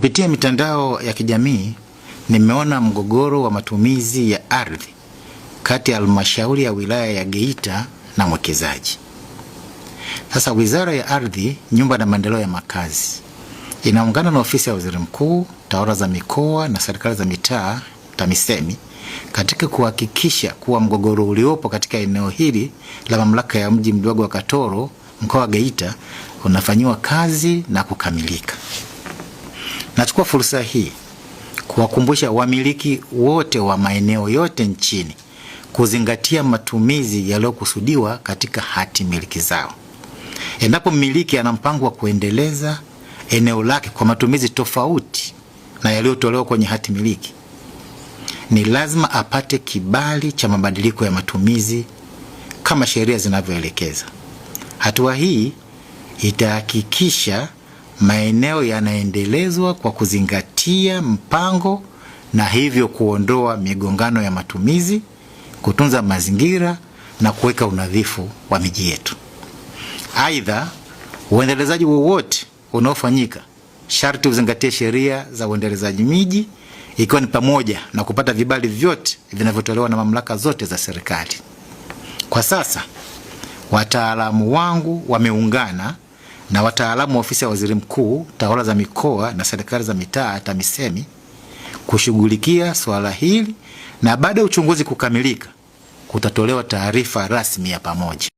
Kupitia mitandao ya kijamii nimeona mgogoro wa matumizi ya ardhi kati ya halmashauri ya wilaya ya Geita na mwekezaji. Sasa Wizara ya Ardhi, Nyumba na Maendeleo ya Makazi inaungana na Ofisi ya Waziri Mkuu, Tawala za Mikoa na Serikali za Mitaa, TAMISEMI, katika kuhakikisha kuwa mgogoro uliopo katika eneo hili la mamlaka ya mji mdogo wa Katoro, mkoa wa Geita, unafanyiwa kazi na kukamilika. Nachukua fursa hii kuwakumbusha wamiliki wote wa maeneo yote nchini kuzingatia matumizi yaliyokusudiwa katika hati miliki zao. Endapo mmiliki ana mpango wa kuendeleza eneo lake kwa matumizi tofauti na yaliyotolewa kwenye hati miliki, ni lazima apate kibali cha mabadiliko ya matumizi kama sheria zinavyoelekeza. Hatua hii itahakikisha maeneo yanaendelezwa kwa kuzingatia mpango na hivyo kuondoa migongano ya matumizi, kutunza mazingira na kuweka unadhifu wa miji yetu. Aidha, uendelezaji wowote unaofanyika sharti uzingatie sheria za uendelezaji miji, ikiwa ni pamoja na kupata vibali vyote vinavyotolewa na mamlaka zote za serikali. Kwa sasa wataalamu wangu wameungana na wataalamu wa ofisi ya waziri mkuu, tawala za mikoa na serikali za mitaa, TAMISEMI, kushughulikia swala hili, na baada ya uchunguzi kukamilika kutatolewa taarifa rasmi ya pamoja.